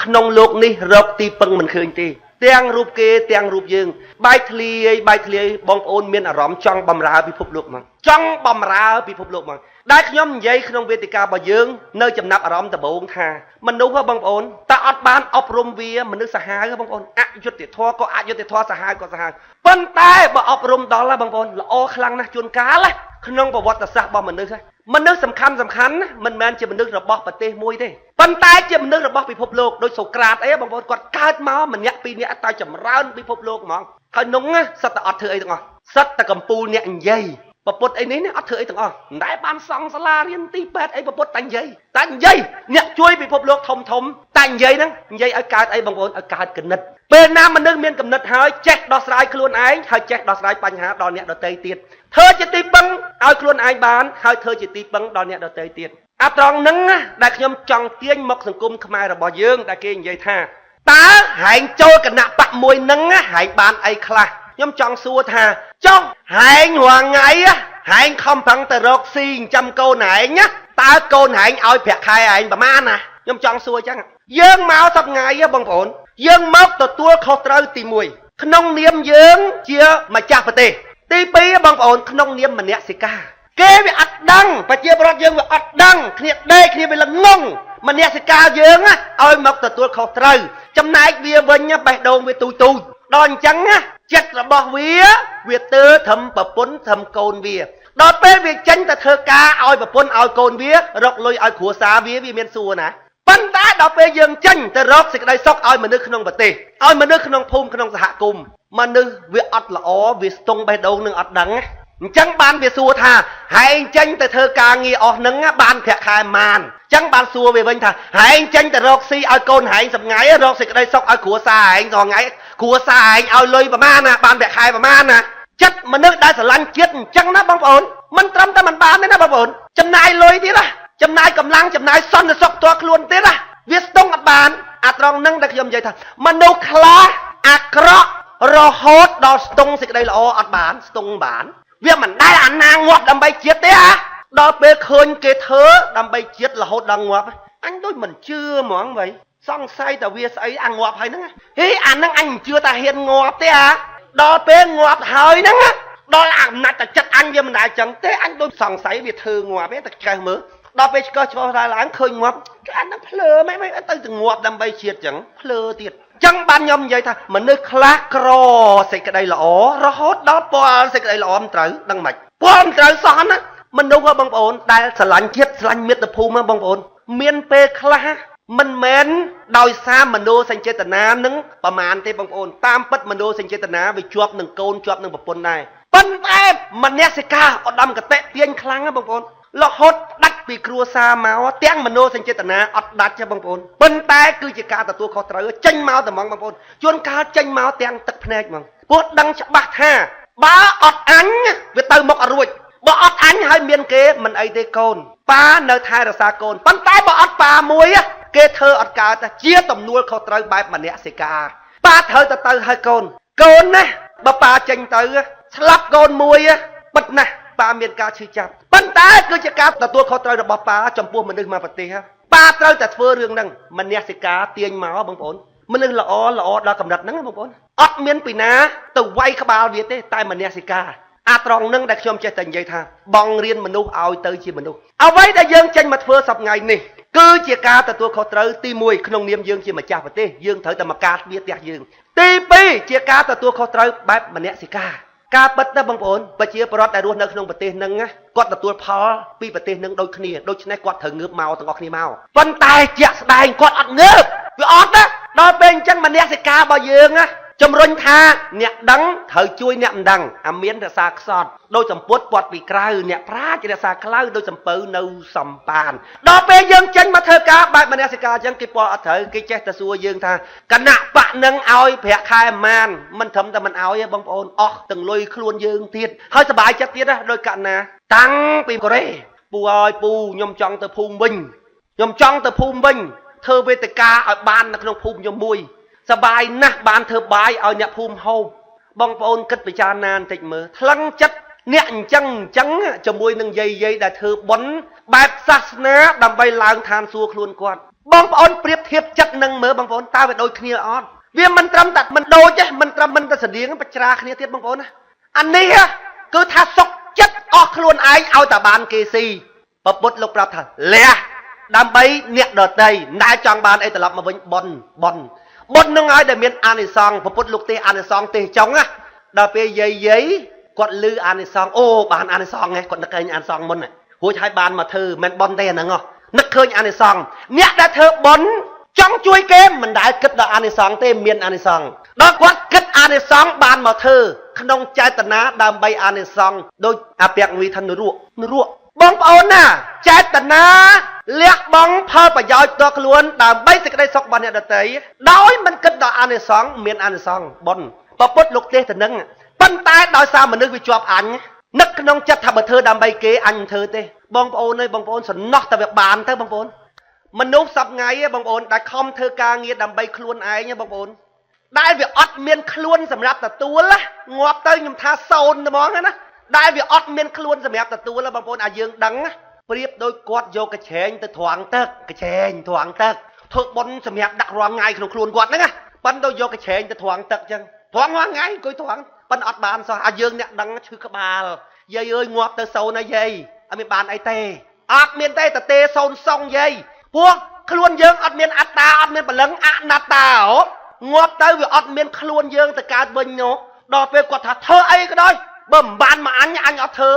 ក្នុងលោកនេះរកទីពឹងមិនឃើញទេទាំងរូបគេទាំងរូបយើងបែកធ្លាយបែកធ្លាយបងប្អូនមានអារម្មណ៍ចង់បំរើពិភពលោកមកចង់បំរើពិភពលោកមកដែលខ្ញុំនិយាយក្នុងវេទិការបស់យើងនៅចំណាប់អារម្មណ៍ដំបូងថាមនុស្សហ៎បងប្អូនតើអត់បានអប់រំវាមនុស្សសាហាវហ៎បងប្អូនអយុត្តិធម៌ក៏អយុត្តិធម៌សាហាវក៏សាហាវប៉ុន្តែបើអប់រំដល់ហ៎បងប្អូនល្អខ្លាំងណាស់ជួនកាលក្នុងប្រវត្តិសាស្ត្ររបស់មនុស្សហ៎មនុស្សសំខាន់សំខាន់មិនមែនជាមនុស្សរបស់ប្រទេសមួយទេប៉ុន្តែជាមនុស្សរបស់ពិភពលោកដូចសូក្រាតអីបងប្អូនគាត់កើតមកម្នាក់ពីរនាក់តែចម្រើនពិភពលោកហ្មងហើយនោះសិតតែអត់ធ្វើអីទាំងអស់សិតតែកំពូលអ្នកនិយាយពពុទ្ធអីនេះអត់ធ្វើអីទាំងអស់មិនដែលបានសង់សាលារៀនទីពេទ្យអីពពុទ្ធតែនិយាយតែនិយាយអ្នកជួយពិភពលោកធំធំតែនិយាយហ្នឹងនិយាយឲ្យកើតអីបងប្អូនឲ្យកើតគណិតពេលណាមនុស្សមានគំនិតហើយចេះដោះស្រាយខ្លួនឯងហើយចេះដោះស្រាយបញ្ហាដល់អ្នកដទៃទៀតធ្វើជាទីពឹងឲ្យខ្លួនឯងបានហើយធ្វើជាទីពឹងដល់អ្នកដទៃទៀតអាត្រង់ហ្នឹងដែលខ្ញុំចង់ទាញមកសង្គមខ្មែររបស់យើងដែលគេនិយាយថាតើហែងចូលគណៈបកមួយហ្នឹងហែងបានអីខ្លះខ្ញុំចង់សួរថាចុះហែងរាល់ថ្ងៃហែងខំប្រឹងទៅរកស៊ីចិញ្ចឹមកូនហែងតើកូនហែងឲ្យប្រាក់ខែហែងប្រមាណណាខ្ញុំចង់សួរអញ្ចឹងយើងមកសប្ងាយបងប្អូនយើងមកទទួលខុសត្រូវទី1ក្នុងនាមយើងជាម្ចាស់ប្រទេសទី2បងប្អូនក្នុងនាមមនសិការគេវាអត់ដឹងប្រជាពលរដ្ឋយើងវាអត់ដឹងគ្នាដេកគ្នាវាល្ងងមនសិការយើងឲ្យមកទទួលខុសត្រូវចំណែកវាវិញបេះដូងវាទូចទូចដល់អញ្ចឹងចិត្តរបស់វាវាទើធំប្រពន្ធធំកូនវាដល់ពេលវាចេញទៅធ្វើការឲ្យប្រពន្ធឲ្យកូនវារកលុយឲ្យគ្រួសារវាវាមានសួរណាប៉ុន្តែដល់ពេលយើងចេញទៅរកសេចក្តីសុខឲ្យមនុស្សក្នុងប្រទេសឲ្យមនុស្សក្នុងភូមិក្នុងសហគមន៍មនុស្សវាអត់ល្អវាស្ទង់បេះដូងនឹងអត់ដឹងអញ្ចឹងបានវាសួរថាហែងចេញទៅធ្វើការងារអស់នឹងបានប្រាក់ខែម៉ានអញ្ចឹងបានសួរវាវិញថាហែងចេញទៅរកស៊ីឲ្យកូនហែងសម្ងៃរកសេចក្តីសុខឲ្យគ្រួសារហែងរាល់ថ្ងៃគ្រួសារហែងឲ្យលុយប្រមាណណាបានប្រាក់ខែប្រមាណណាចិត្តមនុស្សដែលស្រឡាញ់ជាតិអញ្ចឹងណាបងប្អូនមិនត្រឹមតែមិនបានទេណាបងប្អូនចំណាយលុយទៀតណាចំណាយកម្លាំងចំណាយសន្តិសុខផ្ទាល់ខ្លួនទៀតណាវាស្ទង់អត់បានអាត្រង់នឹងដែលខ្ញុំនិយាយថាមនុស្សខ្លះអាក្រក់រហូតដល់ស្ទង់សេចក្តីល្អអត់បានស្ទង់បានវាមិនដែលអាណាងាប់ដើម្បីជាតិទេអាដល់ពេលឃើញគេធ្វើដើម្បីជាតិរហូតដល់ងាប់អញដូចមិនជឿហ្មងវ៉ៃសង្ស័យតែវាស្អីអាងាប់ហើយហ្នឹងហេអាហ្នឹងអញមិនជឿថាហ៊ានងាប់ទេអាដល់ពេលងាប់ហើយហ្នឹងដល់អាអំណាចតែចិត្តអញវាមិនដែលចឹងទេអញដូចសង្ស័យវាធ្វើងាប់ទេតែច្កេះមើលដល់ពេលឆ្កឹះឆ្កោះឡើងឃើញងាប់អាហ្នឹងភ្លើមិនមិនទៅទៅងាប់ដើម្បីជាតិចឹងភ្លើទៀតចឹងបានខ្ញុំនិយាយថាមនុស្សខ្លះក្រសេចក្តីល្អរហូតដល់ពលសេចក្តីល្អមិនត្រូវដឹងមិនពលមិនត្រូវសោះណាមនុស្សហ៎បងប្អូនដែលស្រឡាញ់ជាតិស្រឡាញ់មាតុភូមិហ៎បងប្អូនមានពេលខ្លះមិនមែនដោយសារមនោសញ្ចេតនានឹងប្រមាណទេបងប្អូនតាមពិតមនោសញ្ចេតនាវាជាប់នឹងកូនជាប់នឹងប្រពន្ធដែរប៉ុន្តែមនសិការឧត្តមគតិទាញខ្លាំងណាបងប្អូនរហូតដាច់ពីគ្រួសារមកទាំងមនោសញ្ចេតនាអត់ដាច់ទេបងប្អូនប៉ុន្តែគឺជាការទទួលខុសត្រូវចេញមកតែហ្មងបងប្អូនជួនកាលចេញមកទាំងទឹកភ្នែកហ្មងព្រោះដឹងច្បាស់ថាបើអត់អញវាទៅមុខអត់រួចបើអត់អញហើយមានគេមិនអីទេកូនប៉ានៅថែរក្សាកូនប៉ុន្តែបើអត់ប៉ាមួយគេធ្វើអត់កើតជាទំនួលខុសត្រូវបែបមនសិការប៉ាត្រូវទៅហើយកូនកូនណាបើប៉ាចេញទៅស្លាប់កូនមួយបិទណាស់ប៉ាមានការឈឺចាប់ប៉ុន្តែគឺជាការទទួលខុសត្រូវរបស់ប៉ាចំពោះមនុស្សមួយប្រទេសប៉ាត្រូវតែធ្វើរឿងហ្នឹងមនសិការទាញមកបងប្អូនមនុស្សល្អល្អដល់កម្រិតហ្នឹងបងប្អូនអត់មានពីណាទៅវាយក្បាលវាទេតែមនសិការអាត្រង់នឹងដែលខ្ញុំចេះតែនិយាយថាបងរៀនមនុស្សឲ្យទៅជាមនុស្សអ្វីដែលយើងចេញមកធ្វើសប្តាហ៍នេះគឺជាការទទួលខុសត្រូវទី1ក្នុងនាមយើងជាម្ចាស់ប្រទេសយើងត្រូវតែមកការពារផ្ទះយើងទី2ជាការទទួលខុសត្រូវបែបមនសិការការពិតណាបងប្អូនប្រជាពលរដ្ឋដែលរស់នៅក្នុងប្រទេសហ្នឹងគាត់ទទួលផលពីប្រទេសហ្នឹងដូចគ្នាដូច្នេះគាត់ត្រូវងើបមកទាំងអស់គ្នាមកប៉ុន្តែជាក់ស្ដែងគាត់អត់ងើបវាអត់ណាដល់ពេលអញ្ចឹងមនសិការរបស់យើងណា ជំរុញថាអ្នកដឹងត្រូវជួយអ្នកមិនដឹងអាមានរក្សាខ្សត់ដោយសម្ពុតពាត់ពីក្រៅអ្នកប្រាជ្ញរក្សាខ្លៅដោយសំពៅនៅសំប៉ានដល់ពេលយើងចេញមកធ្វើការបែបមនសិការអញ្ចឹងគេពាល់អត់ត្រូវគេចេះតែសួរយើងថាគណៈបកនឹងឲ្យប្រាក់ខែប្រមាណមិនត្រឹមតែមិនឲ្យទេបងប្អូនអស់ទាំងលុយខ្លួនយើងទៀតហើយសบายចិត្តទៀតណាដោយកណាតាំងពីកូរ៉េពូអើយពូខ្ញុំចង់ទៅភូមិវិញខ្ញុំចង់ទៅភូមិវិញធ្វើវេទិកាឲ្យបាននៅក្នុងភូមិខ្ញុំមួយសบายណាស់បានធ្វើបាយឲ្យអ្នកភូមិហូបបងប្អូនគិតពិចារណាបន្តិចមើលថ្លឹងចិត្តអ្នកអញ្ចឹងអញ្ចឹងជាមួយនឹងយាយយាយដែលធ្វើបុណ្យបែបសាសនាដើម្បីឡើងឋានសួគ៌ខ្លួនគាត់បងប្អូនប្រៀបធៀបចិត្តនឹងមើលបងប្អូនតើវាដូចគ្នាអត់វាមិនត្រឹមតែមិនដូចទេមិនត្រឹមមិនតែស្តៀងបច្រាគ្នាទៀតបងប្អូនណាអានេះគឺថាសុកចិត្តអស់ខ្លួនឯងឲ្យតែបានគេស៊ីពពុទ្ធលោកប្រាប់ថាលះដើម្បីអ្នកដតីមិនដែលចង់បានអីត្រឡប់មកវិញបុណ្យបុណ្យបុណ្យនឹងឲ្យដែលមានអានិសង្សពពុទ្ធលោកទេអានិសង្សទេសចុងណាដល់ពេលយាយយាយគាត់លឺអានិសង្សអូបានអានិសង្សហ៎គាត់នឹកឃើញអានិសង្សមុនរួចហើយបានមកធ្វើមិនបុណ្យទេអាហ្នឹងហ៎នឹកឃើញអានិសង្សអ្នកដែលធ្វើបុណ្យចង់ជួយគេមិនដែលគិតដល់អានិសង្សទេមានអានិសង្សដល់គាត់គិតអានិសង្សបានមកធ្វើក្នុងចេតនាដើម្បីអានិសង្សដូចអភិយវិធនរកនរកបងប្អូនណាចេតនាលះបង់ផលប្រយោជន៍ផ្ទាល់ខ្លួនដើម្បីសេចក្តីសុខរបស់អ្នកដទៃដោយមិនគិតដល់អានិសង្សមានអានិសង្សបុណ្យពពុទ្ធលោកទេសទៅនឹងប៉ុន្តែដោយសារមនុស្សវាជាប់អញនឹកក្នុងចិត្តថាបើធ្វើដើម្បីគេអញមិនធ្វើទេបងប្អូនអើយបងប្អូនសំណោះតែវាបានទៅបងប្អូនមនុស្សសប្ងៃបងប្អូនដែលខំធ្វើការងារដើម្បីខ្លួនឯងបងប្អូនដែលវាអត់មានខ្លួនសម្រាប់ទទួលងាប់ទៅខ្ញុំថាសូន្យហ្មងណាដែលវាអត់មានខ្លួនសម្រាប់ទទួលបងប្អូនឲ្យយើងដឹងប្រៀបដូចគាត់យកកញ្ឆែងទៅត្រង់ទឹកកញ្ឆែងត្រង់ទឹកធ្វើបុណ្យសម្រាប់ដាក់រាល់ថ្ងៃក្នុងខ្លួនគាត់ហ្នឹងណាប៉ិនដូចយកកញ្ឆែងទៅត្រង់ទឹកចឹងត្រង់រាល់ថ្ងៃអង្គុយត្រង់ប៉ិនអត់បានសោះឲ្យយើងអ្នកដឹងឈឺក្បាលយាយអើយងាប់ទៅសូន្យហើយយាយអត់មានបានអីទេអត់មានទេតទេសូន្យសុងយាយព្រោះខ្លួនយើងអត់មានអត្តាអត់មានព្រលឹងអនត្តាហ៎ងាប់ទៅវាអត់មានខ្លួនយើងទៅកើតវិញនោះដល់ពេលគាត់ថាធ្វើអីក៏ដោយបើមិនបានមកអញអញអត់ធ្វើ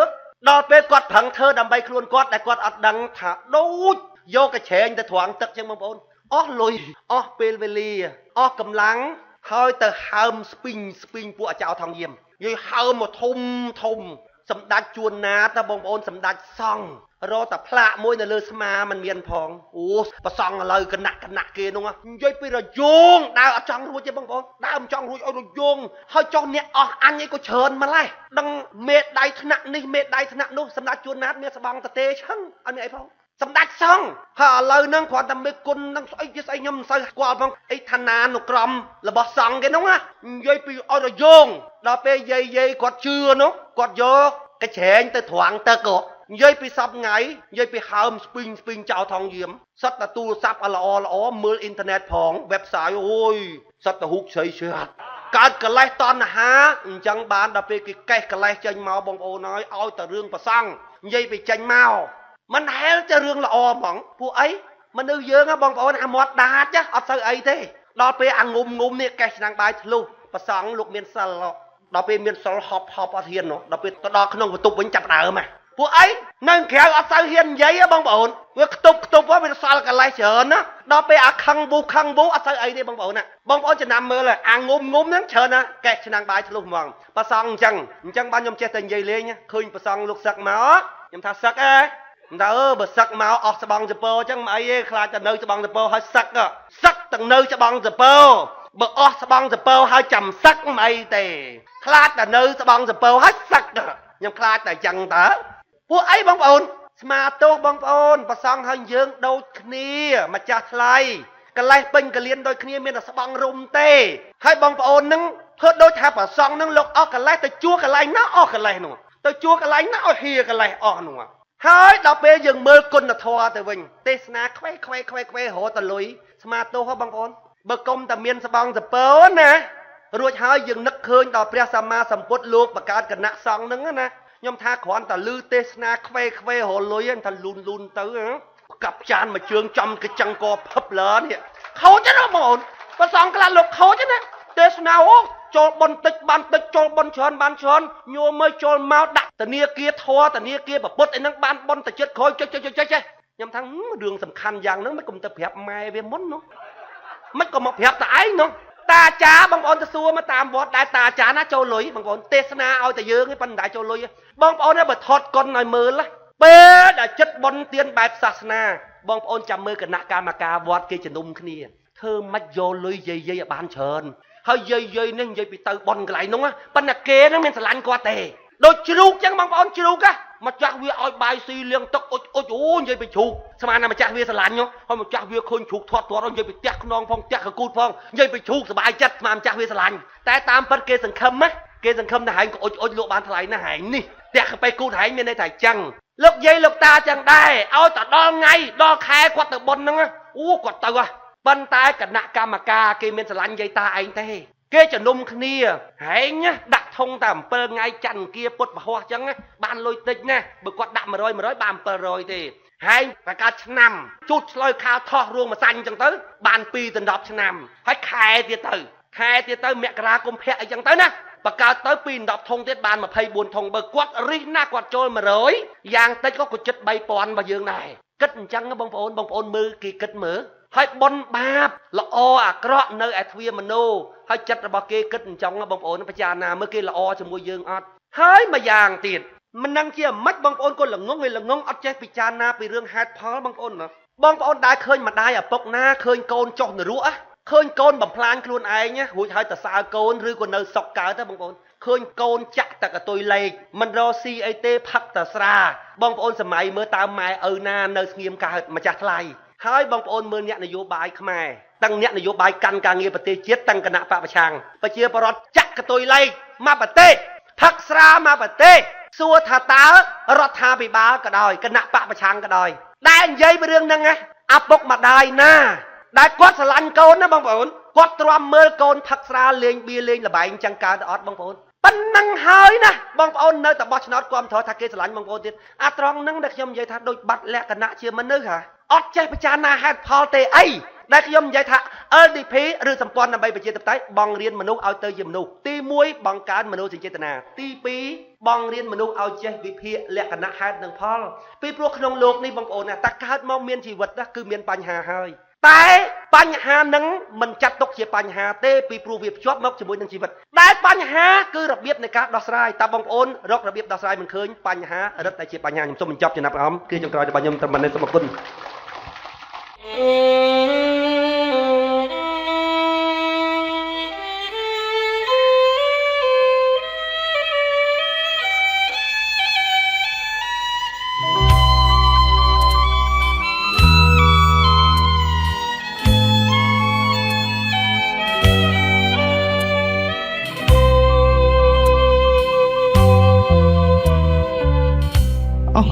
ដល់ពេលគាត់ប្រឹងធ្វើដើម្បីខ្លួនគាត់ដែលគាត់អត់ដឹងថាដូចយកកញ្ឆែងទៅត្រង់ទឹកចឹងបងប្អូនអស់លុយអស់ពេលវេលាអស់កម្លាំងហើយទៅហើមស្ពីងស្ពីងពួកអាចោថងយាមនិយាយហើមមកធំធំសម្ដេចជួនណាតបងប្អូនសម្ដេចសង្ឃរកតែផ្លាកមួយនៅលើស្មាមិនមានផងអូប្រសងឥឡូវគណៈគណៈគេនោះនិយាយពីរយងដើរអត់ចង់រួចទេបងប្អូនដើរមិនចង់រួចឲ្យរយងហើយចុះអ្នកអស់អញឯងក៏ច្រើនម្ល៉េះដឹងមេដៃថ្នាក់នេះមេដៃថ្នាក់នោះសម្ដេចជួនណាតមានស្បង់តទេឆឹងអត់មានអីផងសម្ដេចសង្ឃហើយឥឡូវហ្នឹងគ្រាន់តែមេគុណហ្នឹងស្អីជាស្អីខ្ញុំមិនសូវស្គាល់ផងអីឋានានុក្រមរបស់សង្ឃគេនោះណានិយាយពីឲ្យរយងដល់ពេលយាយយាយគាត់ជឿនោះគាត់យកកញ្ឆែងទៅត្រង់ទឹកហ៎និយាយពីសពថ្ងៃនិយាយពីហើមស្ពីងស្ពីងចោលថងយាមសុទ្ធតែទូរស័ព្ទឲ្យល្អល្អមើលអ៊ីនធឺណិតផង website អូយសុទ្ធតែហ៊ូកស្រីស្អាតកើតកលេសតណ្ហាអញ្ចឹងបានដល់ពេលគេកេះកលេសចេញមកបងប្អូនហើយឲ្យតែរឿងប្រសង់និយាយពីចេញមកមិនហែលจะរឿងល្អហ្មងពួកអីមនុស្សយើងបងប្អូនអាមាត់ដាចអត់សូវអីទេដល់ពេលអាងុំងុំនេះកេះឆ្នាំងបាយធ្លុះប្រសង់លោកមានសិលដល់ពេលមានសិលហប់ហប់អត់ហ៊ានដល់ពេលទៅដល់ក្នុងបន្ទប់វិញចាប់ដើមពួកអីនៅក្រៅអត់សូវហ៊ាននិយាយបងប្អូនវាខ្ទប់ខ្ទប់វាសល់កលេសច្រើនណាដល់ពេលអាខឹងវូខឹងវូអត់សូវអីទេបងប្អូនណាបងប្អូនចំណាំមើលអាងុំងុំហ្នឹងច្រើនណាកេះឆ្នាំងបាយធ្លុះហ្មងប្រសង់អញ្ចឹងអញ្ចឹងបានខ្ញុំចេះតែនិយាយលេងឃើញប្រសង់លោកសឹកមកខ្ញុំថាសឹកអេមិនថាអើបើសឹកមកអស់ស្បង់សពោអញ្ចឹងមិនអីទេខ្លាចតែនៅស្បង់សពោហើយសឹកសឹកទាំងនៅស្បង់សពោបើអស់ស្បង់សពោហើយចាំសឹកមិនអីទេខ្លាចតែនៅស្បង់សពោហើយសឹកខ្ញុំខ្លាចតែអញ្ចឹងតើពួកអីបងប្អូនស្មាទោសបងប្អូនប្រសង់ហើយយើងដូចគ្នាម្ចាស់ថ្លៃកលេសពេញកលៀនដូចគ្នាមានតែស្បង់រុំទេហើយបងប្អូននឹងធ្វើដូចថាប្រសង់នឹងលោកអស់កលេសទៅជួកន្លែងណាអស់កលេសនោះទៅជួកន្លែងណាឲ្យហៀកលេសអស់នោះហើយដល់ពេលយើងមើលគុណធម៌ទៅវិញទេសនាខ្វេខ្វេខ្វេខ្វេរតលុយស្មាទោសបងប្អូនបើកុំតែមានស្បង់សពើណារួចហើយយើងនឹកឃើញដល់ព្រះសម្មាសម្ពុទ្ធលោកបង្កើតគណៈសង្ឃនឹងណាខ្ញុំថាគ្រាន់តែលឺទេសនាខ្វេខ្វេរលុយហ្នឹងថាលូនលូនទៅកាប់ចានមួយជើងចំកញ្ចឹងកភឹបលើនេះខូចណាបងប្អូនប្រសងខ្លះលោកខូចណាទេសនាអូចូលប៉ុនតិចបានតិចចូលប៉ុនច្រើនបានច្រើនញោមមើលចូលមកដាក់ធនាគារធរធនាគារពុទ្ធអីហ្នឹងបានប៉ុនតែចិត្តក្រោយចុចចុចចុចចុចខ្ញុំថារឿងសំខាន់យ៉ាងហ្នឹងមិនគុំទៅប្រាប់ម៉ែវាមុននោះមិនក៏មកប្រាប់តែឯងនោះ តាចាបងប្អូនទៅសួរមកតាមវត្តដែលតាចាណាចូលលុយបងប្អូនទេសនាឲ្យតែយើងឯងប៉ុន្តែចូលលុយបងប្អូនបើថតកុនឲ្យមើលពេលដែលចិត្តបុណ្យទានបែបសាសនាបងប្អូនចាំមើលគណៈកម្មការវត្តគេជំនុំគ្នាធ្វើម៉េចយកលុយយាយយាយឲ្យបានច្រើនហើយយាយយាយនេះនិយាយពីទៅបុណ្យកន្លែងនោះប៉ុន្តែគេនឹងមានស្រឡាញ់គាត់ទេដូចជ្រូកចឹងបងប្អូនជ្រូកម្ចាស់វាឲ្យបាយស៊ីលាងទឹកអុចអុចអូនិយាយពីជ្រូកស្មានតែម្ចាស់វាស្រឡាញ់ហើយម្ចាស់វាឃើញជ្រូកធាត់ធាត់និយាយពីផ្ទះខ្នងផងផ្ទះកកូតផងនិយាយពីជ្រូកសប្បាយចិត្តស្មានម្ចាស់វាស្រឡាញ់តែតាមពិតគេសង្ឃឹមណាគេសង្ឃឹមថាហែងក៏អុចអុចលក់បានថ្លៃណាស់ហែងនេះផ្ទះកាប៉េគូតហែងមានន័យថាចឹងលោកយាយលោកតាចឹងដែរឲ្យតែដល់ថ្ងៃដល់ខែគាត់ទៅបុណ្យហ្នឹងអូគាត់ទៅហ៎ប៉ុន្តែគណៈកម្មការគេមានស្រឡាញ់យាយតាឯងទេគេជំនុំគ្នាហែងដាក់ធុងតែ7ថ្ងៃច័ន្ទអង្គាពុទ្ធពហោះចឹងបានលុយតិចណាស់បើគាត់ដាក់100 100បាន700ទេហែងប្រកាសឆ្នាំជូតឆ្លើយខាវថោះរួងម្សាញ់ចឹងទៅបាន2ដល់10ឆ្នាំហើយខែទៀតទៅខែទៀតទៅមករាកុម្ភៈអីចឹងទៅណាបកើតទៅ2 10ធុងទៀតបាន24ធុងបើគាត់រិះណាស់គាត់ចូល100យ៉ាងតិចក៏ចិត្ត3000របស់យើងដែរគិតអញ្ចឹងបងប្អូនបងប្អូនមើលគេគិតមើលហើយបុណ្យបាបល្អអាក្រក់នៅឯទ្វាមโนហើយចិត្តរបស់គេគិតអញ្ចឹងបងប្អូនពិចារណាមើលគេល្អជាមួយយើងអត់ហើយមួយយ៉ាងទៀតមិនដឹងជាម៉េចបងប្អូនក៏ល្ងងឯល្ងងអត់ចេះពិចារណាពីរឿងហេតុផលបងប្អូនណាបងប្អូនដែលឃើញម្ដាយឪពុកណាឃើញកូនចុះនរកឃើញកូនបំផ្លាញខ្លួនឯងរួចហើយតសើកូនឬក៏នៅសុកកើតទេបងប្អូនឃើញកូនចាក់តែកតុយលេខមិនរកស៊ីអីទេផឹកតែស្រាបងប្អូនសម័យមើលតើម៉ែឪណានៅស្ងៀមកើតម្ចាស់ថ្លៃហើយបងប្អូនមើលអ្នកនយោបាយខ្មែរទាំងអ្នកនយោបាយកាន់ការងារប្រទេសជាតិទាំងគណៈបពប្រឆាំងប្រជាពលរដ្ឋចាក់កតុយលេខមកប្រទេសផឹកស្រាមកប្រទេសសួរថាតើរដ្ឋាភិបាលក៏ដោយគណៈបពប្រឆាំងក៏ដោយដែលនិយាយពីរឿងហ្នឹងណាឪពុកម្ដាយណាដែលគាត់ស្រឡាញ់កូនណាបងប្អូនគាត់ទ្រាំមើលកូនផឹកស្រាលេងបៀលេងល្បែងចឹងកើតអត់បងប្អូនប៉ុណ្ណឹងហើយណាបងប្អូននៅតែបោះឆ្នោតគាំទ្រថាគេស្រឡាញ់បងប្អូនទៀតអាត្រង់ហ្នឹងដែលខ្ញុំនិយាយថាដូចបាត់លក្ខណៈជាមនុស្សហ่าអត់ចេះពិចារណាហេតុផលទេអីដែលខ្ញុំនិយាយថា LDP ឬសម្ព័ន្ធដើម្បីប្រជាធិបតេយ្យបងរៀនមនុស្សឲ្យទៅជាមនុស្សទី1បង្កើនមនោសញ្ចេតនាទី2បងរៀនមនុស្សឲ្យចេះវិភាគលក្ខណៈហេតុនិងផលពីព្រោះក្នុងโลกនេះបងប្អូនណាតែកើតមកមានជីវិតណាគឺមានបញ្ហាហើយតែបញ្ហានឹងមិនចាត់ទុកជាបញ្ហាទេពីព្រោះវាភ្ជាប់មកជាមួយនឹងជីវិតដែលបញ្ហាគឺរបៀបនៃការដោះស្រាយតើបងប្អូនរករបៀបដោះស្រាយមិនឃើញបញ្ហារឹតតែជាបញ្ហាខ្ញុំសូមបញ្ចប់ចំណាប់អារម្មណ៍គឺចុងក្រោយរបស់ខ្ញុំត្រឹមប៉ុណ្ណេះសូមអរគុណ អ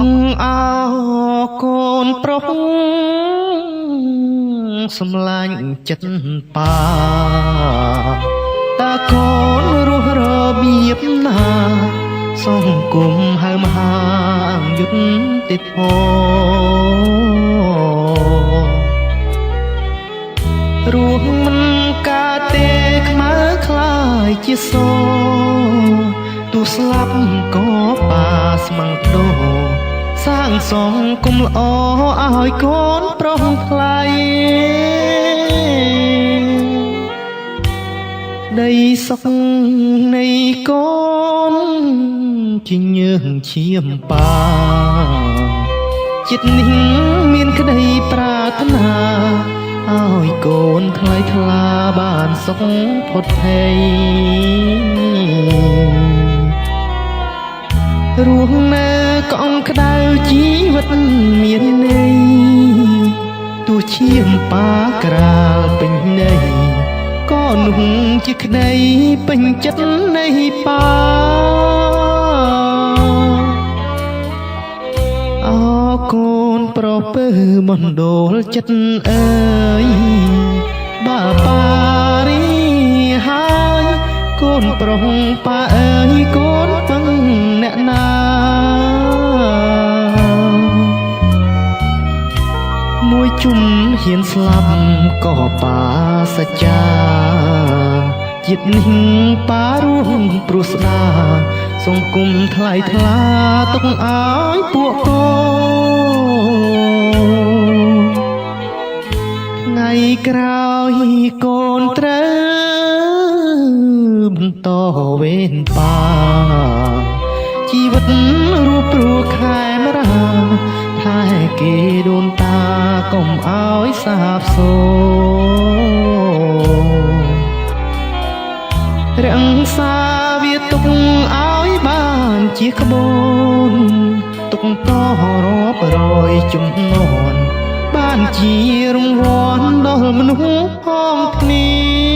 ងអោកូនប្រុសសំឡាញ់ចិត្តប៉ាតាកូនរស់របៀបណាសង្គមហៅមហាយុទ្ធធម៌រស់មិនកើតទេខ្មៅខ្លាយជាសទោះស្លាប់ក៏ប៉ាស្មឹងដូសាងសង្គមល្អឲ្យកូនប្រុសថ្លៃដីសុខនៃកូនជាញើសឈាមប៉ាចិត្តនេះមានក្តីប្រាថ្នាឲ្យកូនថ្លៃថ្លាបានសុខផុតភ័យរស់នៅកងក្តៅជីវិតមានន័យទោះឈាមប៉ាក្រាលពេញន័យក៏នោះជាក្តីពេញចិត្តនៃប៉ាអោកូនប្រពើមណ្ឌលចិត្តអើយបើប៉ារីហើយកូនប្រុសប៉ាអើយកូនពឹងអ្នកណាមួយជុំហ៊ានស្លាប់ក៏ប៉ាសច្ចាជាតិនេះប៉ារួមព្រោះស្ដាសង្គមថ្លៃថ្លាទុកឲ្យពួកកូនថ្ងៃ ក្រោយកូនត្រូវបន្តវេនបាជីវិតរួបព្រោះខែមរាថែគេដូនតាកុំឲ្យសាបសូន្យរក្សាវាទុកឲ្យបានជាក្បូនទុកតរាប់រយជំនាន់បានជារង្វាន់ដល់មនុស្សផងគ្នា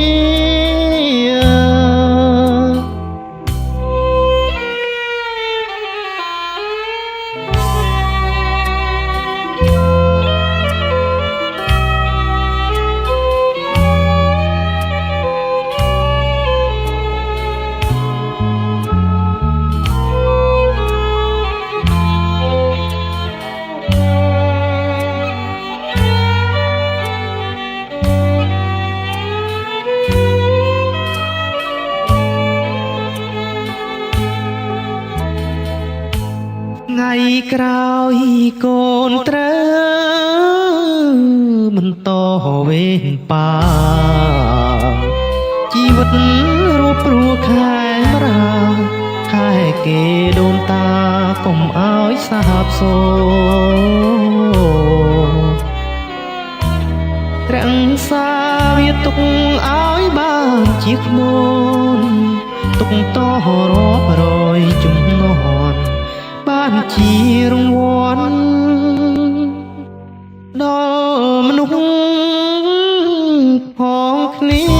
ថ្ងៃក្រោយកូនត្រូវបន្តវេនបាជីវិតរួបព្រោះខែមរាខែគេដូនតាកុំឲ្យសាបសូន្យរក្សាវាទុកឲ្យបានជាក្បូនទុកតរាប់រយជំនាន់បានជារង្វាន់ដល់មនុស្សផងគ្នា។